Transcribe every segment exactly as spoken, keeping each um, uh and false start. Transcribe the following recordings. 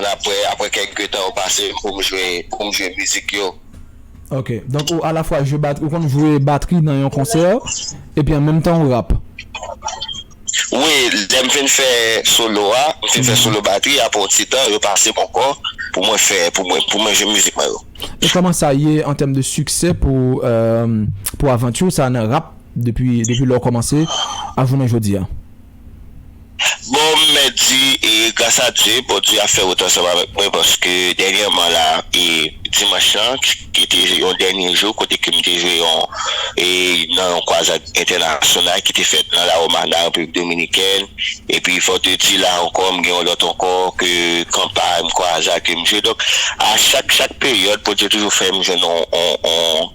apre, apre kèk tan yo pase pou m jwe, pou m jwe mizik yo. Ok, donk ou alafwa jwe batri, ou konn jwe batri nan yon konsè, epi an menm tan ou rap. Wi, lè m fin fè solo a, m fin fè solo batri, apre yon ti tan, yo pase m ankò pou mwen fè, pou mwen, pou mwen jwe mizik mwen yo. E kòman sa ye an tèm de siksè pou, euh, pou avanti sa nan rap depi, depi lè w kòmanse a jounen jodi a? Bon, m mèt di, e gras a Dye, Bondye ap fè wout ansanm avèk mwen, paske dènyèman la, e dimanch lan, ki, ki te yon dènye jou, kote ke m te jwe yon, e nan yon kwazad entènasyonal ki te fèt nan La Romana, Repiblik Dominikèn, epi fò te di la ankò, m gen yon lòt ankò, ke kanpay, m kwazad ke m jwe. Donk, a chak, chak peryòd, Bondye toujou fè m jwenn yon, yon, yon,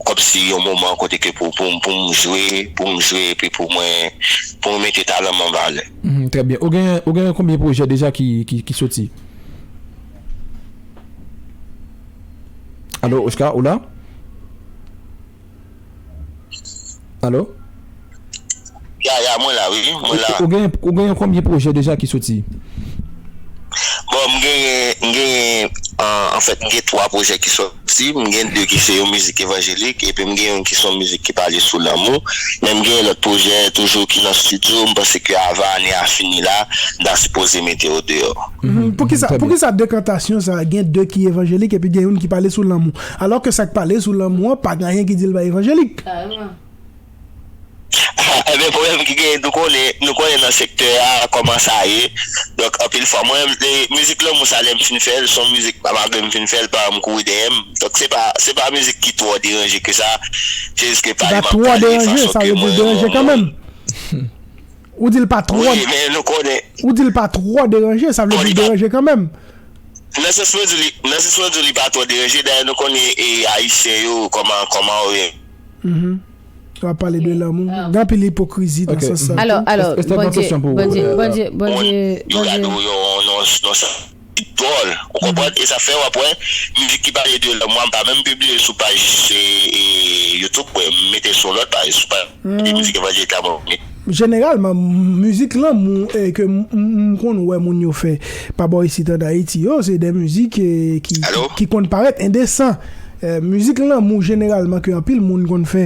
kòmsi yon moman kote ke pou, pou, pou m jwe, pou m jwe, epi pou mwen, pou mwen mete talan m an valè. Mhm, trè byen. Ou gen, ou gen konbyen pwojè deja ki, ki, ki soti? Alo, Oscar, ou la? Alo? Ya, ya, mwen la, wi, mwen la. Ou, ou gen, ou gen konbyen pwojè deja ki soti? Bon, m genyen, m genyen, an, anfèt, m gen twa pwojè ki soti. M gen de ki se yon mizik evanjelik, epi m gen youn ki se yon mizik ki pale sou lanmou. Men m gen lòt pwojè toujou ki nan estidyo. M panse ke avan ane a fini la, m ta sipoze mete yo deyò. Mhm, poukisa, poukisa dekantasyon sa a? Gen de ki evanjelik, epi gen youn ki pale sou lanmou. Alò ke sa k pale sou lanmou an, pa gen anyen ki di l pa evanjelik. Kareman. Ebyen, pwoblèm ki genyen, nou konnen, nou konnen nan sektè a kòman sa ye. Donk, anpil fwa, mwen, e, mizik lanmou sa, lè m fin fè l, se yon mizik, malgre m fin fè l, paran m kouri dèyè m. Donk, se pa, se pa mizik ki twò deranje ke sa. Se jis ke pale m ap pale fason ke mwen, mwen, mwen. Ou di l pa twò. Wi, men nou konnen. Ou di l pa twò deranje, sa vle di deranje kanmenm. Nan sans mwen di li, nan sans mwen di li pa twò deranje, dayè nou konnen, e, Ayisyen yo, kòman, kòman yo ye. Mhm. W ap pale de lanmou. Gen anpil ipokrizi nan sans sa tou. Alò, alò, Esther, Bondye, Bondye, Bondye, Bondye, yo gade w yon, yon, yon sans ki dwòl, ou konprann? E sa fè w ap wè, mizik ki pale de lanmou a, m pa menm pibliye sou paj, e, e, YouTube, mwen, m mete sou lòt paj, sou paj de mizik evanjelik la, mwen. Jeneralman, mizik lanmou, e, ke m, m, m konn wè moun yo fè pa bò isit an Ayiti yo, se de mizik, e, ki, ki, ki konn parèt endesan. E, mizik lanmou, jeneralman, ke anpil moun konn fè,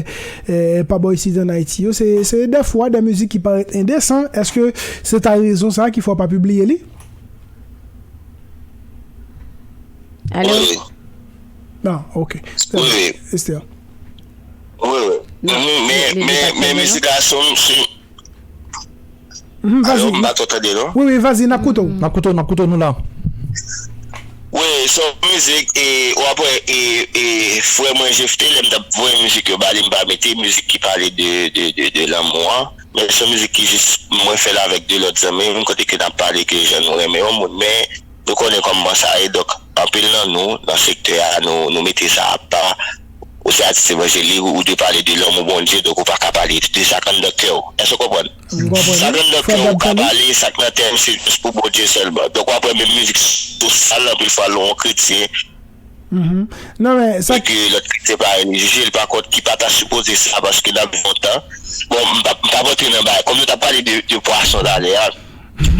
e, pa bò isit an Ayiti yo, se, se dèfwa de mizik ki parèt endesan. Èske se ta rezon sa a ki fè w pa pibliye li? Alo? Wi. Non, ok. Wi, wi. Esther. Wi, wi. Mhm, men, men, men, men, mizik gason, se Mhm, alo, vazi. M pa twò tande, non? Wi, wi, vazi, n ap koute w. N ap koute w, n ap koute w, nou la. Wi, se yon mizik, e, w ap wè, e, e, frè mwen Jefte, lè m t ap voye mizik yo ba li, m pa mete mizik ki pale de, de, de, de lanmou an. Men se yon mizik ki jis, mwen fè l avèk de lòt zanmi m, kote ke n ap pale ke jan nou renmen yon moun. Men, nou konnen kòman sa ye, donk, anpil nan nou, nan sektè a, nou, nou mete sa apa. Ou se atis evanjelik, ou dwe pale de lanmou Bondye, donk ou pa ka pale de sa k anndan kè w. Èske w konprann? M konprann, wi. Sa k anndan kè w, ou ka pale, sa k nan tè w, se jis pou Bondye sèlman. Donk, w ap wè menm mizik sosyal, anpil fwa, lè yon kretyen, mhm. Non, men sa e ke lòt kretyen pa relijye, l pa kont, ki pa ta sipoze sa, paske n ap viv yon tan. Bon, m pa, m pa rantre nan bagay. Kòm nou t ap pale de, de pwason talè a,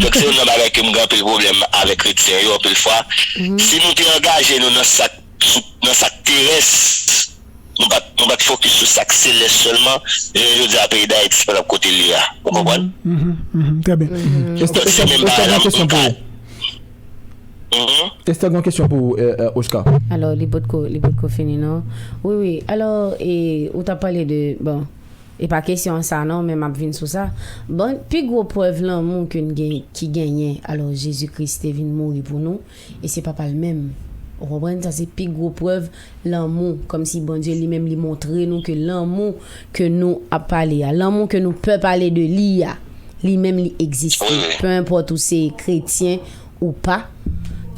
donk, se youn nan bagay ke m gen anpil pwoblèm avèk kretyen yo, anpil fwa. Mhm. Si nou te angaje nou nan sa k sou, nan sa k terès, nou pa t, nou pa t fokis sou sa k selès sèlman, jounen jodi a, peyi Dayiti se pa t ap kote l ye a. Ou konprann? Mhm, mhm, mhm, trè byen. Mhm. Esther, Esther, Esther gen yon kesyon pou ou. Mhm. Esther gen yon kesyon pou ou, e, e, Oscar. Alò, li potko, li potko fini, non? Wi, wi. Alò, e, ou t ap pale de, bon, e pa kesyon an sa, non, men m ap vin sou sa. Bon, pi gwo prèv lanmou ke n gen, ki genyen, alò, Jezi Kris te vin mouri pou nou, e se papa l menm. Ou konprann? Sa se pi gwo prèv lanmou, kòmsi Bondye li menm li montre nou ke lanmou ke nou ap pale a, lanmou ke nou pè pale de li a, li menm li egziste. Wi, wi. Pe enpòt ou se kretyen ou pa,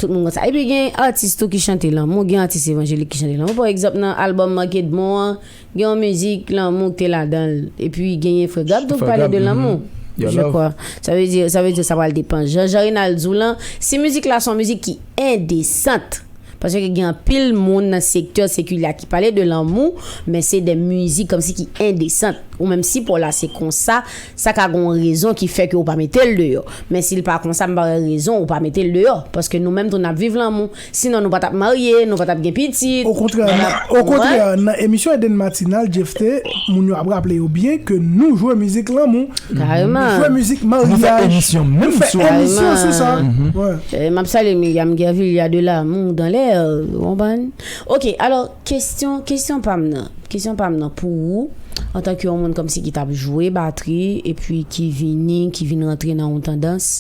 tout moun konn sa. Epi gen atis tou ki chante lanmou, gen atis evanjelik ki chante lanmou. Pa egzanp, nan albòm Marc Edmond an, gen yon mizik lanmou ki te ladan l. Epi genyen Frè Gab tou ki pale de lanmou. Je crois. Sa vle di, sa vle di sa pral depann. Jan, jan Renald di w lan, si mizik la se yon mizik ki endesant, paske gen anpil moun nan sektè sekilè a ki pale de lanmou, men se de mizik kòmsi ki endesant. Ou menm si pa w la se konsa, sa ka gen yon rezon ki fè ke ou pa mete l deyò. Men si l pa konsa, m pa wè rezon ou pa mete l deyò. Paske nou menm tou n ap viv lanmou. Sinon nou pa t ap marye, nou pa t ap gen pitit. Okontrè, nan, okontrè, nan emisyon Eden Matinal, Jephté, moun yo ap raple yo byen ke nou jwe mizik lanmou. Kareman. Nou jwe mizik maryaj. Nou fè emisyon menm sou emisyon sou sa. Wi. M ap salye Myriam Guerville, y a de l'amour dans l'air, ou konprann? Ok, alò, kesyon, kesyon pa m nan. Kesyon pa m nan pou ou, antanke yon moun kòmsi ki t ap jwe batri, epi ki vini, ki vin rantre nan yon tandans,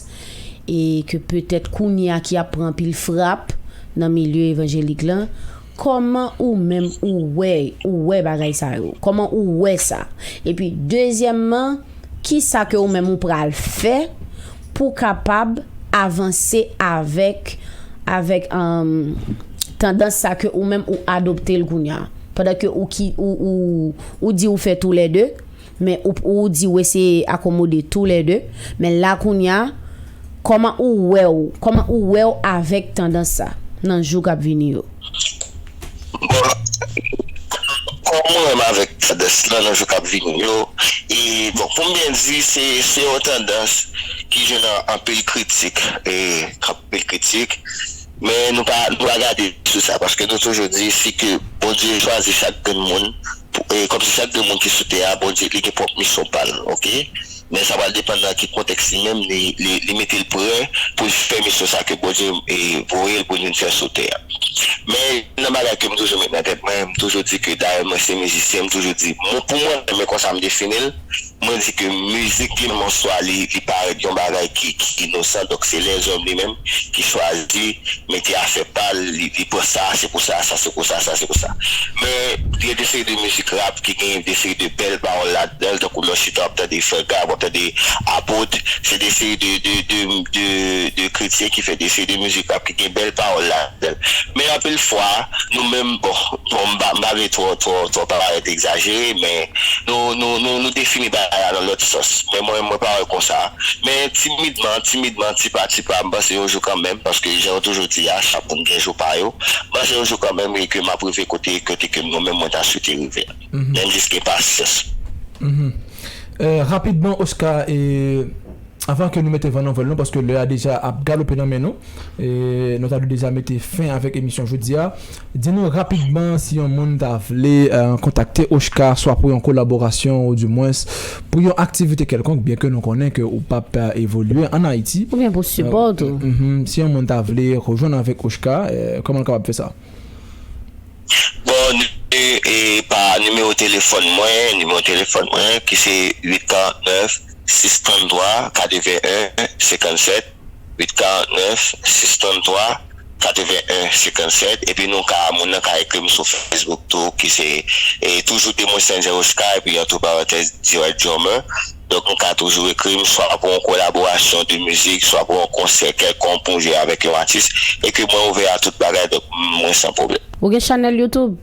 e ke petèt kounye a ki ap pran anpil frap nan milye evanjelik lan, kòman ou menm ou wè, ou wè bagay sa yo? Kòman ou wè sa? Epi, dezyèmman, kisa ke ou menm ou pral fè pou kapab avanse avèk, avèk, um, tandans sa ke ou menm ou adopte l kounye a? Pandan ke ou ki, ou, ou, ou di ou fè toulède, men ou, ou di ou eseye akomode toulède, men la kounye a, kòman ou wè w, kòman ou wè w avèk tandans sa nan jou k ap vini yo? Bon, kòman mwen menm avèk tandans lan nan jou k ap vini yo? E, bon, pou m byen di, se, se yon tandans ki jwenn an-, anpil kritik, e, anpil kritik, men nou pa, nou pa gade sou sa, paske nou toujou di si ke Bondye chwazi chak grenn moun, pou, e, kòmsi chak grenn moun ki sou tè a, Bondye, li gen pwòp misyon pa l, oke? Men sa pral depann nan ki kontèks li menm, li, li, li mete l prè pou l fè misyon sa ke Bondye, e, voye l pou l vin fè sou tè a. Men nan bagay ke m toujou met nan tèt mwen, m toujou di ke dayè mwen se mizisyen, m toujou di, mwen, pou mwen, men konsa m defini l, mwen di ke mizik li menm an swa, li, li parèt yon bagay ki, ki inosan, donk se lèzòm li menm ki chwazi mete afè pa l, li, li pran sa, se pou sa, sa se pou sa, sa se pou sa. Men, gen de seri de mizik rap ki gen de seri de bèl pawòl ladan l, tankou lè w chita w ap tande Frè Gab, w ap tande Apot, se de seri de, de, de, de, de kretyen ki fè de seri de mizik rap ki gen bèl pawòl ladan l. Men anpil fwa, nou menm, bon, bon, m pa, m pa vle twò, twò, twò parèt egzajere, men nou, nou, nou, nou defini bagay la nan lòt sans. Men mwen, mwen pa wè konsa. Men timidman, timidman, ti pa ti pa, m panse yon jou kanmenm, paske jan yo toujou di a, chak moun gen jou pa yo. M panse yon jou kanmenm, e ke m ap rive kote, kote ke mwen menm mwen ta swete rive a. Menm jis gen pasyans. Euh, rapidman, Oscar, e, avan ke nou mete van nan vòl nou, paske lè a deja ap galope nan men nou, e nou ta dwe deja mete fen avèk emisyon jodi a. Di nou rapidman si yon moun ta vle, euh, kontakte Oscar, swa pou yon kolaborasyon, ou di mwens pou yon aktivite kèlkonk, byen ke nou konnen ke ou p ap, euh, evolye ann Ayiti. Oubyen pou sipò tou. Euh, mhm, si yon moun ta vle rejwenn avèk Oscar, euh, kòman l kapab fè sa? Bon, ni-, e, e, pa nimewo telefòn mwen, nimewo telefòn mwen, ki se uit karant nèf, sis trant twa, katreven en, senkann sèt, uit karant nèf, sis trant twa, katreven en, senkann sèt, epi nou ka, moun nan ka ekri m sou Facebook tou, ki se, e, toujou Demon Sanger Oscar, epi antre parantèz, D Y Drummer. Donk, nou ka toujou ekri m, swa pou yon kolaborasyon de mizik, swa pou yon konsè kèlkonk pou m jwe avèk yon atis, e ke mwen ouvè a tout bagay, donk, mwen san pwoblèm. Ou gen chanèl YouTube?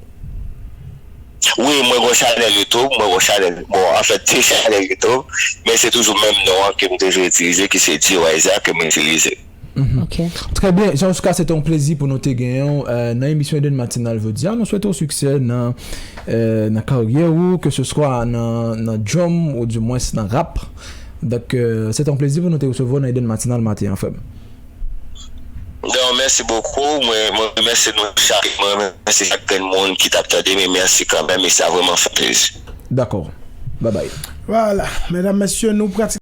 Wi, mwen gon chanèl YouTube, mwen gon chanèl, bon, anfèt, de chanèl YouTube, men se toujou menm non an ke m toujou itilize, ki se D Y Za ke m itilize. Mhm. Ok. Trè byen, Jean Oscar, se te yon plezi pou nou te genyen w, euh, nan emisyon Eden Matinal jodi a. Nou swete w siksè nan, euh, nan karyè ou, ke se swa nan, nan drum ou di mwens nan rap. Donk, euh, se te yon plezi pou nou te resevwa w nan Eden Matinal maten an, frè m. Non, mèsi bokou. Mwen, mwen remèsye nou chak. Mwen remèsye chak grenn moun ki t ap tande m, e mèsi kanmenm, e sa vrèman fè plezi. Dakò. Babay. Vwala, medam, mesye, nou pratikman